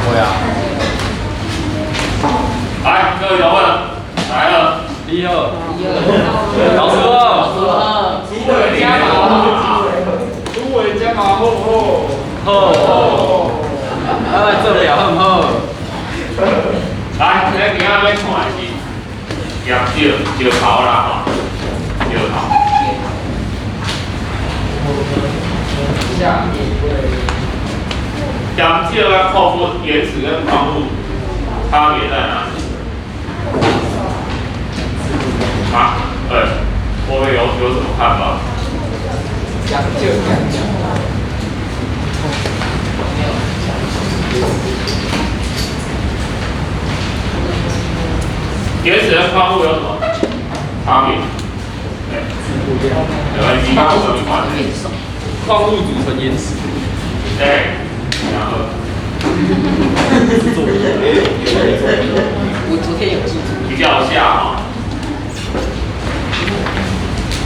會啊。來，各位同學，來了。你好。老師好。主委加碼，主委加碼好唔好？好。咱來做表好唔好？來，咱今仔欲看的是鹽石石頭啦吼，石頭。下一位。鹽石跟礦物、岩石跟礦物差別在哪裡？啊，對，各位有什麼看法？講究講究。岩石跟礦物有什麼差別？對，沒關係，你看我們礦物組成岩石。對，然後。我昨天有記住。比較下哈，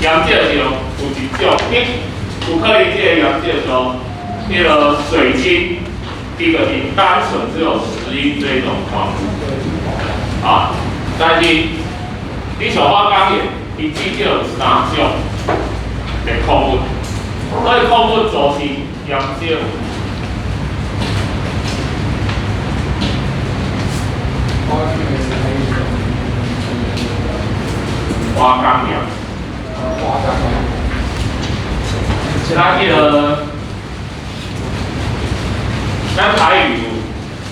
鹽石是有一種，你有可能這個鹽石說，那個水晶，第一個是單純只有石英這一種礦物，啊，但是你像花崗岩，伊至少有三種的礦物，所以礦物組成鹽石。花崗岩，花崗岩。咱彼个，咱台語有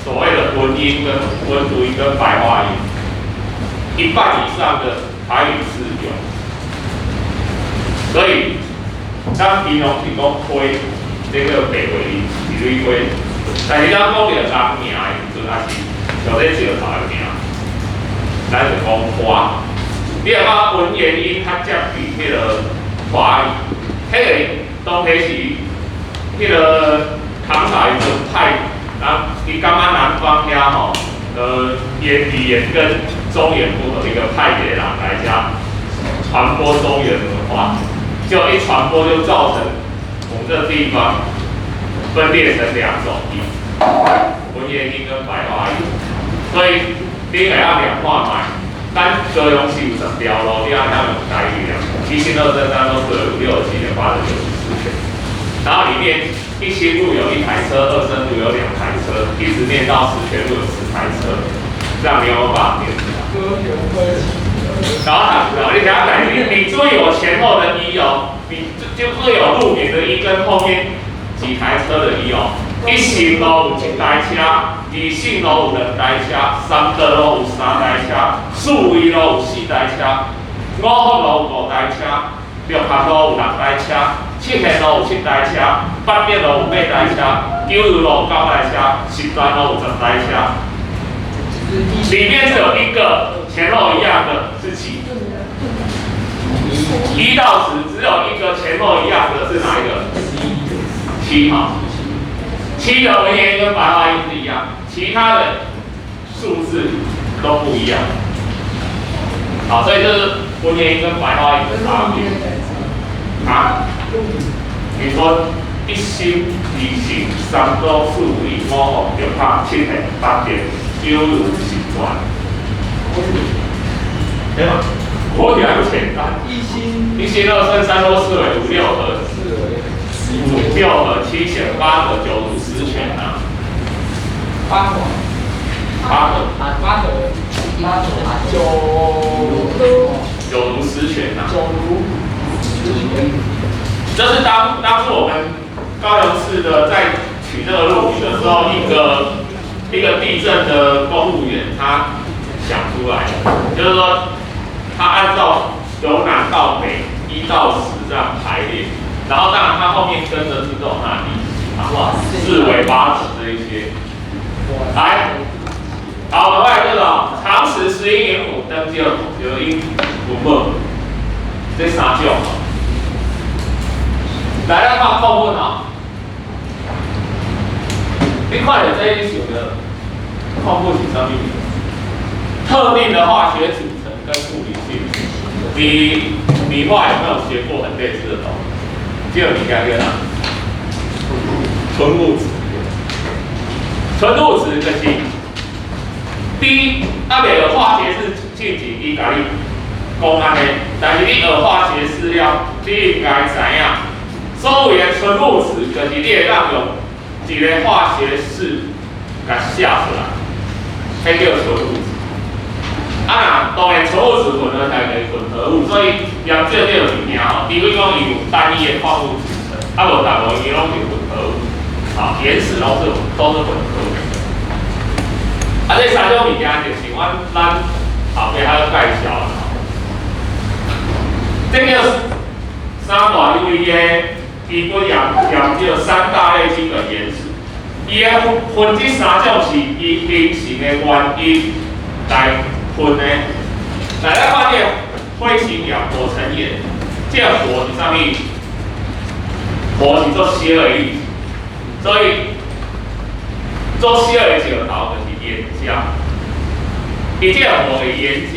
所謂的文音跟文讀音跟白話音，一半以上的台語是有，所以咱平常是講花，這個白話音是蕊花，但是咱講著人名的時陣，還是像這石頭的名，咱就講花。你若講文言音較接近彼個華語，彼個當時是彼個唐朝時陣派，人伊感覺南方遐吼，語言跟中原不合，一個派一個人來遮傳播中原文化，就一傳播就造成我們這個地方分裂成兩種音，文言音跟白話音，所以你會曉兩看覓。咱高雄市有10條路，你愛曉用台語啊？一心二聖三多四維五六七點八九十十全。然後裡面一心路有一台車，二聖路有兩台車，一直念到十全路有10台車，這樣你有沒有辦法念出來？然後你聽下你注意我前後的一哦，你就會有路名的一跟後面幾台車的一哦。一心路有一台車，二聖路有兩台車，三德路有三台車，四維路有四台車，五福路有五台車，六合路有六台車，七賢路有七台車，八德路有八台車，九如路有九台車，十全路有10台車。裡面只有一個前後一樣的是幾？1到10只有一個前後一樣的是哪一個？七哈。七的文言跟白話音是一樣，其他的數字都不一樣。好，所以這是文言音跟白話音的差別。啊？你說一心、二聖、三多、四維、五福、六合、七賢、八德、九如、十全。對嗎？我聽不簡單。一心、一心二聖三多四維五六合。五六合七賢八德九如十全啊。八德。八德。八德。八德。九。九如十全啊。九如十全。這是當初我們高雄市的在取這個路名的時候，一個地政的公務員他想出來的，就是說他按照由南到北1到10這樣排列。然後當然，它後面跟的是這種那裡啊，四維八德這一些。來，好，我們來這個常識、石英、雲母、燈就有音文母這三種。來，咱看礦物哦。你看著這想著礦物是啥物？特定的化學組成跟物理性質。你理化有沒有學過很類似的東西？這個物件叫啥？純物質。純物質就是你猶未學化學式進前，伊共你講按呢，但是你學化學式了，你應該知影，所謂的純物質就是你會當用一個化學式共寫出來，彼叫純物質。啊，若當然純物質混合起來就是混合物，所以鹽水這個物件吼，除非講伊有單一的礦物組成，啊無大部分伊攏是混合物，啊，岩石攏是混合物。啊，這三種物件就是阮咱後壁還要介紹的。這叫三大類的基本岩岩叫三大類基本岩石，伊的分這三種是伊形成的原因來分的。來，咱看這個火成岩、火成岩，這個火是啥物？火是做燒的意思，所以做燒的石頭就是岩漿。伊這個火是岩漿，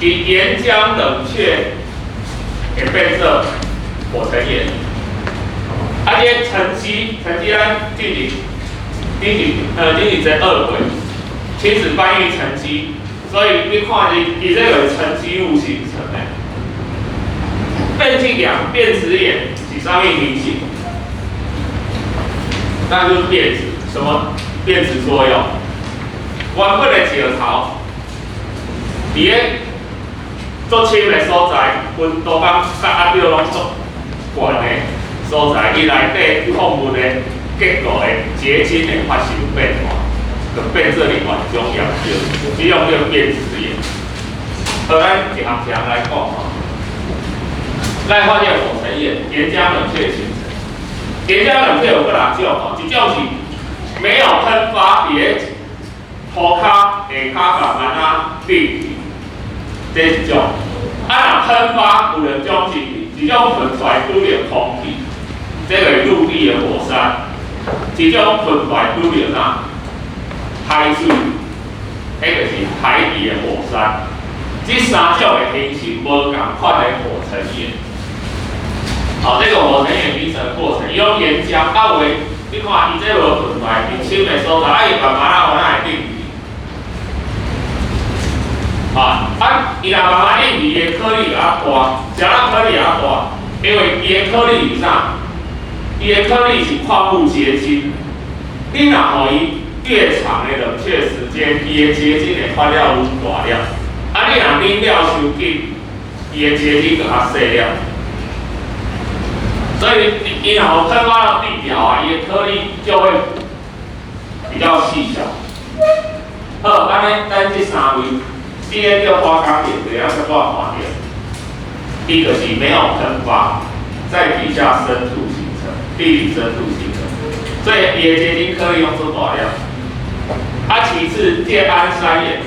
伊岩漿冷卻會變做火成岩。啊，這個沉積，沉積咱進前頂前頂前這學過，侵蝕搬運沉積，所以你看伊這個沉積物形成的。變質岩、變質岩是啥物形成？那就是變質，什麼變質作用？原本的石頭，佇咧足深的所在，溫度甲壓力攏足懸的所在，伊內底礦物的結構的結晶會發生變化，就變做另外一種顏色，這種叫變質岩。好，咱一項一項來講吼。咱發現火成岩，岩漿冷卻形成。岩漿冷卻有幾若種吼，一種是沒有噴發，佇咧塗跤下跤慢慢仔冷去，這是一種。啊，若噴發有兩種情形，一種噴出來拄著空氣，這個是陸地的火山；一種噴出來拄著啥？海水，彼個是海底的火山。這三種的形成無仝款的火成岩。好，這個火成岩形成的過程，用岩漿啊有的，你看伊這無噴出來，佇深的所在，啊伊慢慢仔慢仔會冷去。啊，啊，伊若慢慢冷去，伊的顆粒較大，啥人顆粒較大？因為伊的顆粒是啥？伊的顆粒是礦物結晶。你若予伊越長的冷卻時間，伊的結晶會發了愈大粒。啊，你若冷了傷緊，伊的結晶就較細粒。所以，伊若噴發到地表啊，伊的顆粒就會比較細小。好，按呢，咱這三位，第一個叫花崗岩，第二個我看著，伊就是沒有噴發，在底下深處形成，地底深處形成，所以伊的結晶顆粒攏足大粒。啊，其次，這安山岩，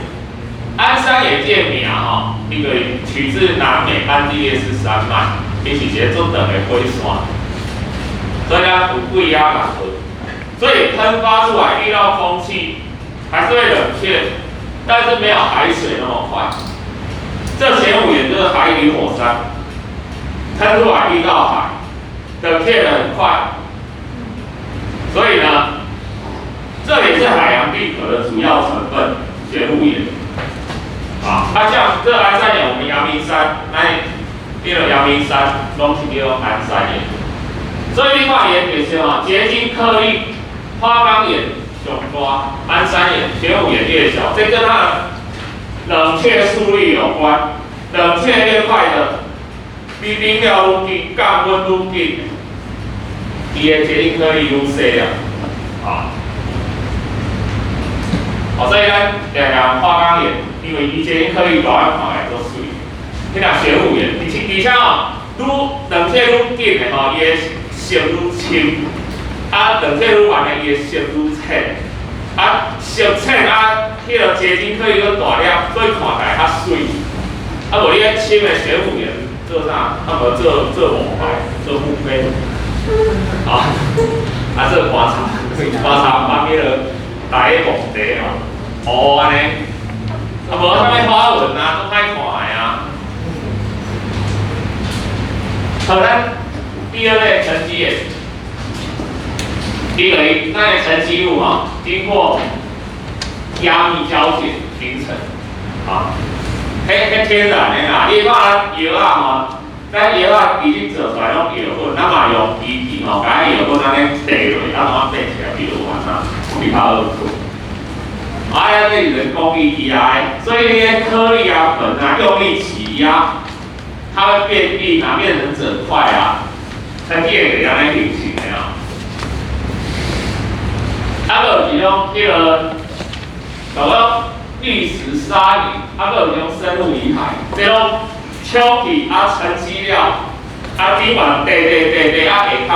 安山岩這個名吼，伊個取自南美安第列斯山脈。伊是一個足長的火山，所以呢有貴壓嘛，所以噴發出來遇到空氣還是會冷卻，但是沒有海水那麼快。這玄武岩就是海底火山，噴出來遇到海，冷卻得很快，所以呢，這也是海洋地殼的主要成分，玄武岩。啊，啊像這安山岩，我們陽明山那。這個陽明山攏是叫安山岩，所以你看伊的特色吼，結晶顆粒花崗岩上大，安山岩、玄武岩越小，這跟它的冷卻速率有關。冷卻越快的，你冷了愈緊，降溫愈緊，伊的結晶顆粒愈細粒。啊，哦，所以咱常常花崗岩，因為伊結晶顆粒大，看起來足媠。彼若玄武岩，而且吼，愈冷卻愈緊的吼，伊的色愈深；啊，冷卻愈慢的，伊的色愈淺。啊，色淺啊，彼個結晶顆粒閣大粒，所以看起來較媠。啊，無你彼深的玄武岩做啥？啊，無做墓牌，做墓碑。啊，啊做棺材，棺材放彼個大个墓地吼，哦按呢，啊無啥物花紋啊，足歹看的啊。好，咱第二類沉積岩，因為那個沉積物啊，經過壓密膠剪形成，啊，彼天然的啦，你看藥仔吼，咱藥仔其實做出來攏藥粉，咱嘛用機器吼，共藥粉按呢提落，啊，怎啊變起來藥丸啊，比較好做。啊，這是人工機器來，所以那些顆粒啊、粉啊，用力擠壓，它會變硬啊，變成整塊啊，沉積會按呢形成的啊。啊，閣有一種彼個，叫做礫石砂岩，啊，閣有一種生物遺骸，這種丘體啊沉積了，啊頂懸地地地地啊下跤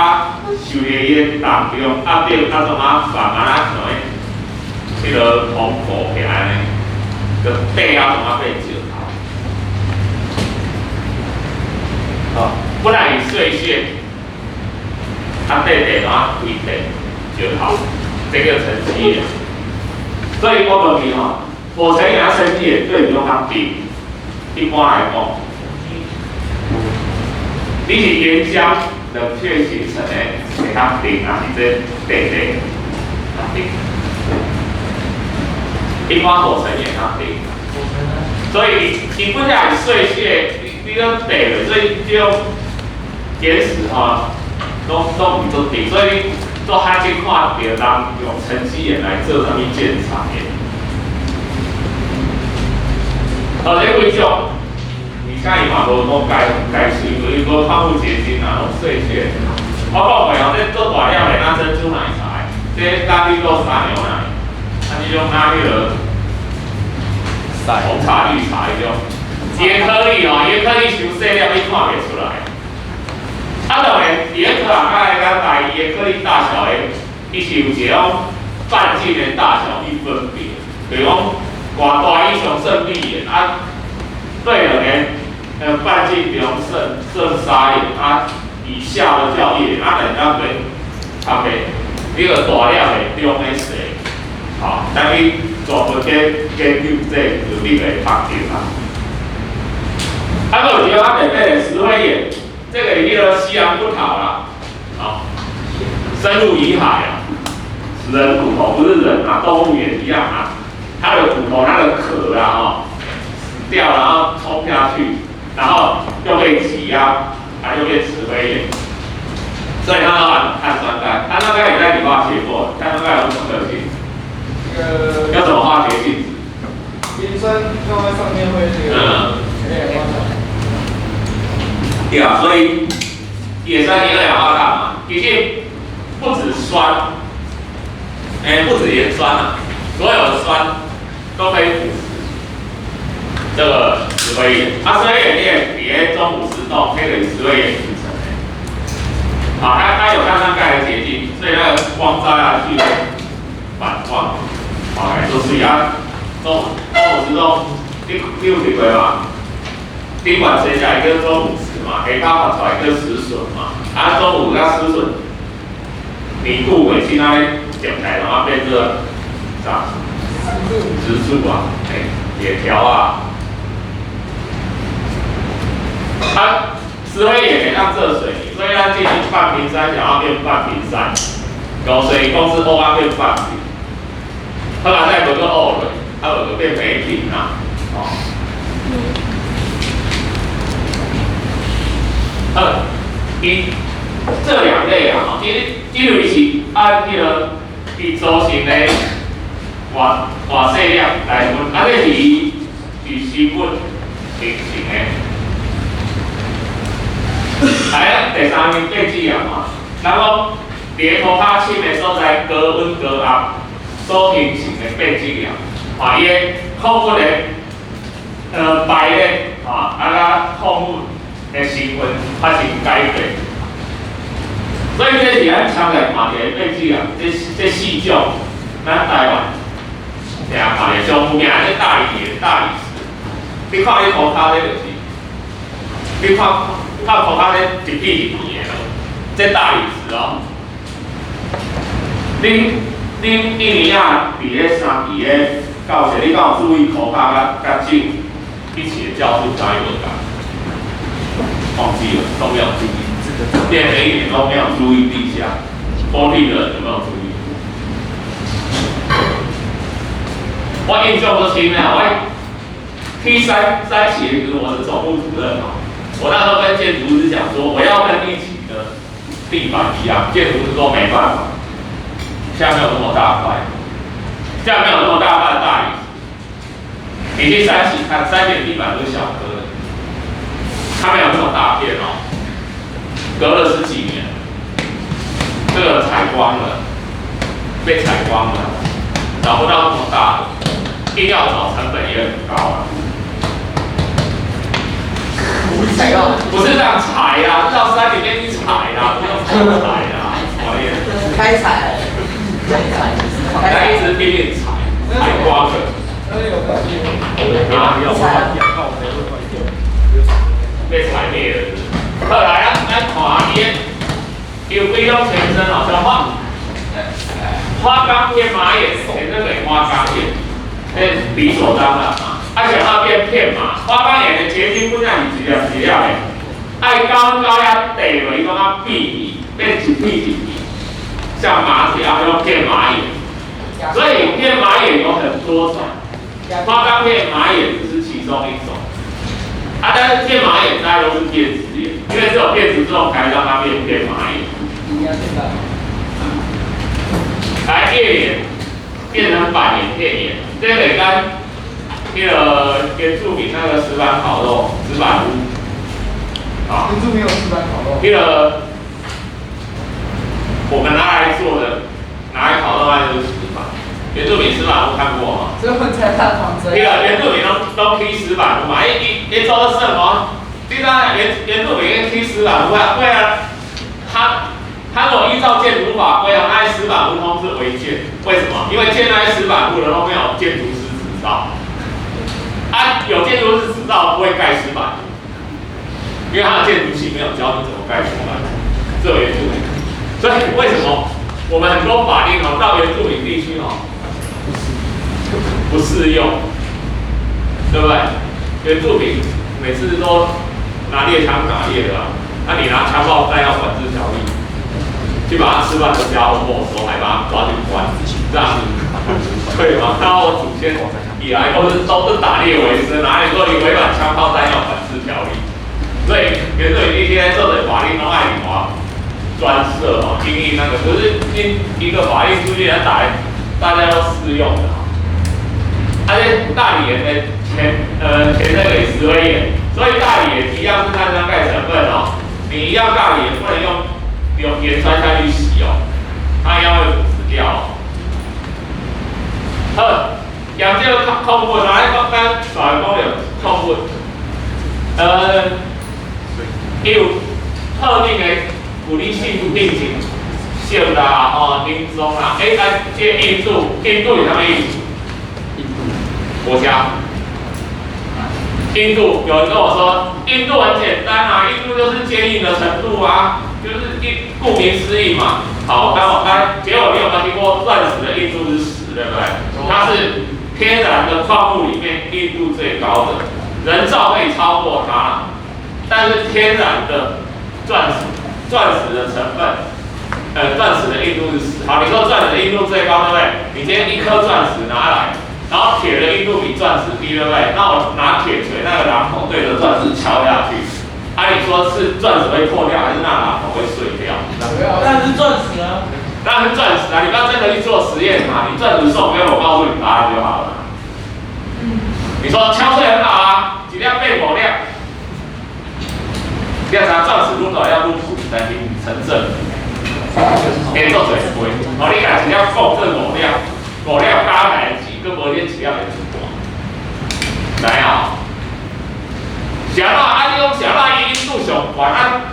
受著伊的重量壓迫，啊怎啊慢慢啊像咧，彼個通過起來按呢，就地啊怎啊變石頭。哦，本來是碎屑，啊塊塊怎啊堆地石頭。這個沉積岩，所以我問你吼，火成岩沉積岩對比較低，一般來講，你是岩漿冷卻形成的會較硬，還是這塊塊較硬？一般火成岩較硬，所以伊本來是碎屑，你講塊的，所以這種岩石吼，攏毋足硬，所以你做較少看著人用沉積岩來做啥物建材的。哦，這幾種，而且伊嘛無講該該水，伊無礦物結晶啊，攏碎屑。我講過哦，這做大粒的，若珍珠奶茶，這咖啡豆沙牛奶，啊，這種拿彼个紅茶、綠茶彼種，伊的顆粒哦，伊的顆粒傷細粒，你看袂出來。啊，當然，佇咧科學家的眼內，伊的顆粒大小的，伊是有一種半徑的大小去分別，比如講，偌大以上算礫岩，啊，對兩個半徑中算砂岩，啊，以下的叫頁岩，啊，兩個差別，你個大粒的中的細，好，但伊全部加研究這就你會發現啊。啊，閣有一個較特別的石灰岩。這個是彼個西洋骨頭啦，啊，生物遺骸啊，人骨頭不是人啊，動物也一樣啊，它的骨頭、它的殼啊，吼，死掉然後沖下去，然後又被擠壓，它就變石灰岩。所以它含碳酸鈣，碳酸鈣也在理化學過，碳酸鈣有什麼特性？這個有什麼化學性質？鹽酸放在上面會這個二氧化碳。對啊，所以也酸鹽二氧化碳嘛，其實不止酸，不止鹽酸啊，所有的酸都可以腐蝕這個石灰岩。啊，石灰岩你也佇咧鐘乳石洞，彼個是石灰岩形成的。好，它有碳酸鈣的結晶，所以那個光照下去反光，好，來做水啊。鐘乳石洞，你有提過嗎？頂懸生下來叫鐘乳石嘛，下跤發出來叫石筍嘛，啊，鐘乳佮石筍凝固為現在撿起來，然後變做啥？石柱啊，鐵條啊。啊，石灰岩會當做水泥，所以咱進行半屏山想要變半屏山，用水泥公司烏啊變半屏，後來再無閣烏落，啊無閣變梅屏啊，哦。好，伊這兩類啊，其實因為是按彼個伊組成的偌偌細粒來分，啊，這是伊是生物形成的。來啊，第三名變質岩嘛，咱講佇咧塗跤深的所在，高溫高壓所形成的變質岩，啊，伊的礦物的排列啊，啊，佮礦物的成分發生改變，所以這是咱常來看著的變質岩，這四種，咱台灣定看著上有名的大理岩、大理石，你看你塗跤這就是，你看看塗跤這一片一片的，這大理石哦。恁一年仔佇咧三期的教學，你敢有注意塗跤佮石一起的教授啥物無仝？忘記了，都沒有注意，連每一年都沒有注意地下。玻璃的有沒有注意？我印象都深啊，我 T 三期的時候我是總務主任嘛，我那時候跟建築師講說，我要跟一期的地板一樣，建築師說沒辦法，現在沒有那麼大塊，現在沒有那麼大塊的大理石。你去三期看，三期的地板都是小顆的，它沒有那麼大片哦。隔了十幾年，這個採光了，被採光了，找不到那麼大的，硬要找成本也很高啊。不是這樣採啊，是到山裡面去採啦，不用採啦，開採，來一直拼命採，採光了。啊，被採滅了。好來啊，咱看伊的有幾種前身哦，像花崗片麻岩，前身給花崗岩，這理所當然嘛。啊，想要變片麻，花崗岩的結晶本來是一粒一粒的，愛高高壓地落，伊講啊變變一片一片，像麻條叫片麻岩。所以片麻岩有很多種，花崗片麻岩只是其中一種。啊，但是片麻岩大家都是變質岩，因為這種變質之後才讓它變片麻岩。來頁岩變成板岩片岩，這個跟那個原住民那個石板烤肉、石板屋，啊，原住民有石板烤肉。那個我們拿來做的，拿來烤肉那就是石板。原住民石板屋看過嗎？這個才大房子。那個原住民攏起石板屋嘛，伊伊伊做什麼？你知原住民起石板屋啊？對啊，他如果依照建築法規啊，那石板屋通是違建。為什麼？因為建那石板屋的都沒有建築師執照。啊，有建築師執照不會蓋石板屋，因為他的建築系沒有教你怎麼蓋石板屋，這有原住民。所以為什麼我們很多法令哦，到原住民地區哦不適用，對不對？原住民每次都拿獵槍打獵的，那你拿槍炮彈藥管制條例去把他吃飯的家伙沒收，還把他抓去關，這樣對嗎？那我祖先以來都是打獵為生，哪裡說你違反槍炮彈藥管制條例？所以原住民地區做的法令都愛你嘛專設哦，因應那個，可是一個法令出去來打，大家都適用的。而且大理岩的前那個石灰岩，所以大理岩一樣是碳酸鈣成分哦。你一樣大理岩不能用鹽酸下去洗哦，它一樣會腐蝕掉哦。好，用這個礦物，來講咱大講著礦物，伊有特定的物理性定型性啦，吼，形狀啦，欸，啊，這個硬度，硬度是啥物意思？國家。硬度，有人跟我說，硬度很簡單啊，硬度就是堅硬的程度啊，就是一顧名思義嘛。好，那我看，結果你有沒有聽過鑽石的硬度是10，對不對？它是天然的礦物裡面硬度最高的，人造可以超過它，但是天然的鑽石，鑽石的成分，鑽石的硬度是10。好，你說鑽石的硬度最高，對不對？你今天一顆鑽石拿來，然後鐵的硬度比鑽石低，對不對？那我拿鐵錘那個榔頭對着鑽石敲下去，啊，你說是鑽石會破掉，還是那榔頭會碎掉？當然是鑽石啊！當然是鑽石啊！你不要真的去做實驗嘛，你鑽石送給我，告訴你答案就好了。你說敲碎很好啊，一粒變五粒，你知影鑽石愈大粒愈碎，但是成正比，變做濟倍。哦，你共一粒講做五粒，五粒加起來錢，閣無恁一粒的一半。知影？啥啦？啊，你講啥啦？伊硬度上懸啊，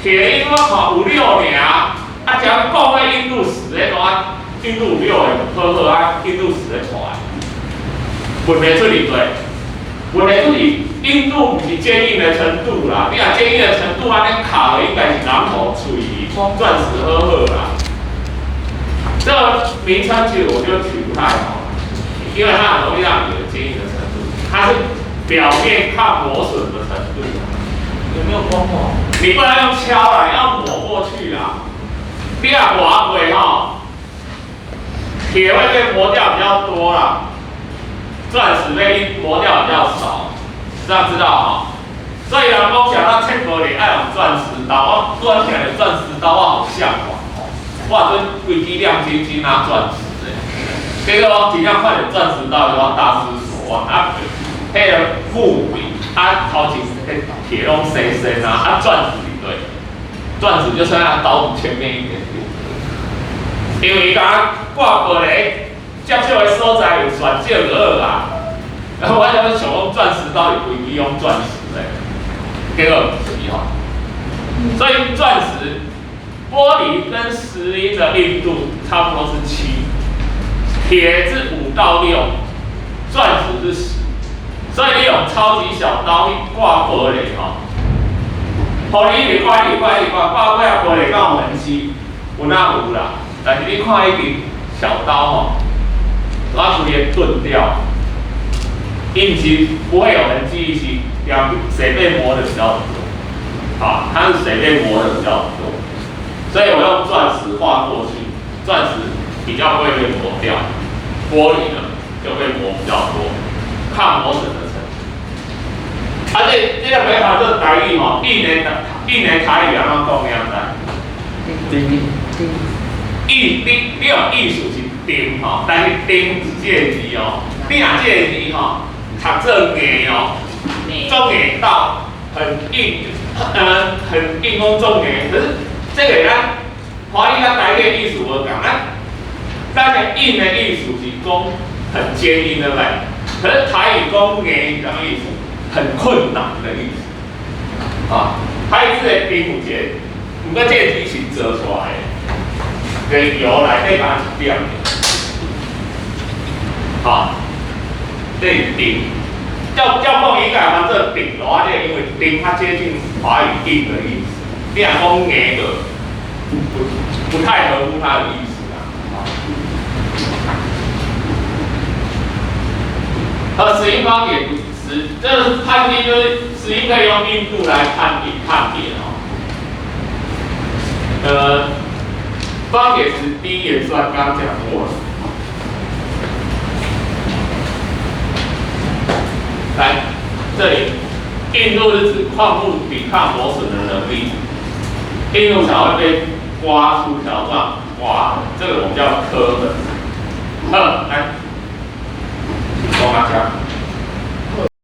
鐵硬我看有六爾，啊，只講咧硬度十的，怎硬度6的好好啊，硬度十的出來。問題出佇佗？問題出佇硬度毋是堅硬的程度啦，你若堅硬的程度按呢敲，應該是榔頭碎，鑽石好好啦。這個名稱其實我就取不太好，因為它很容易讓你有堅硬的程度，它是表面抗磨損的程度。有沒有光滑？你不能用敲啦，要抹過去啦。你若磨過吼，鐵會被磨掉比較多啦，鑽石被磨掉比較少，這樣知道哈？所以人講啥咱切玻璃愛用鑽石刀，我拄仔聽著鑽石刀，我好嚮往哦。我陣規支亮晶晶啊鑽石的，結果我真正看著鑽石刀，我大失所望啊！彼個木柄啊，頭前彼鐵攏生生啊，啊鑽石對，鑽石就剩下刀子前面一點點，因為伊敢若割玻璃接觸的所在有旋石就好啊。然後我想想講鑽石刀是規支用鑽石的，結果毋是吼。所以鑽石、玻璃跟石英的硬度差不多是7，鐵是5到6，鑽石是10。所以你用超級小刀去割玻璃吼，予你一直割、一直割、一直割，割到尾仔玻璃敢有痕跡？有哪有啦？但是你看彼支小刀吼，它直接鈍掉，伊毋是不會有痕跡，是兩誰被磨得比較多？好，它是誰被磨得比較多？所以我用鑽石劃過去，鑽石比較不會被磨掉，玻璃呢就被磨比較多，抗磨損的程度。啊，這個沒法做台語吼，硬的硬的台語按怎講？你知？釘。意你你用意思是釘吼，但是釘是這個字哦，你若這個字吼讀做硬哦，做硬到很硬，很硬講做硬，可是這個咱華語佮台語的意思無仝，咱的硬的意思是講很堅硬，對不對？可是台語講硬是啥物意思？很困難的意思。啊，台語這個釘有一個，毋過這個字是做出來的，個油內底敢若一點。好，這是釘。照照講應該翻做釘羅啊，這個因為釘較接近華語硬的意思。你若講硬的，不太合乎它的意思啊。好，石英方解石，這個判定就是石英可以用硬度來判定判別哦。方解石低鹽酸剛剛講過了。來，這裡硬度是指礦物抵抗磨損的能力，硬度小會被刮出條狀刮痕，這個我們叫刻痕。好，來，請講阿江。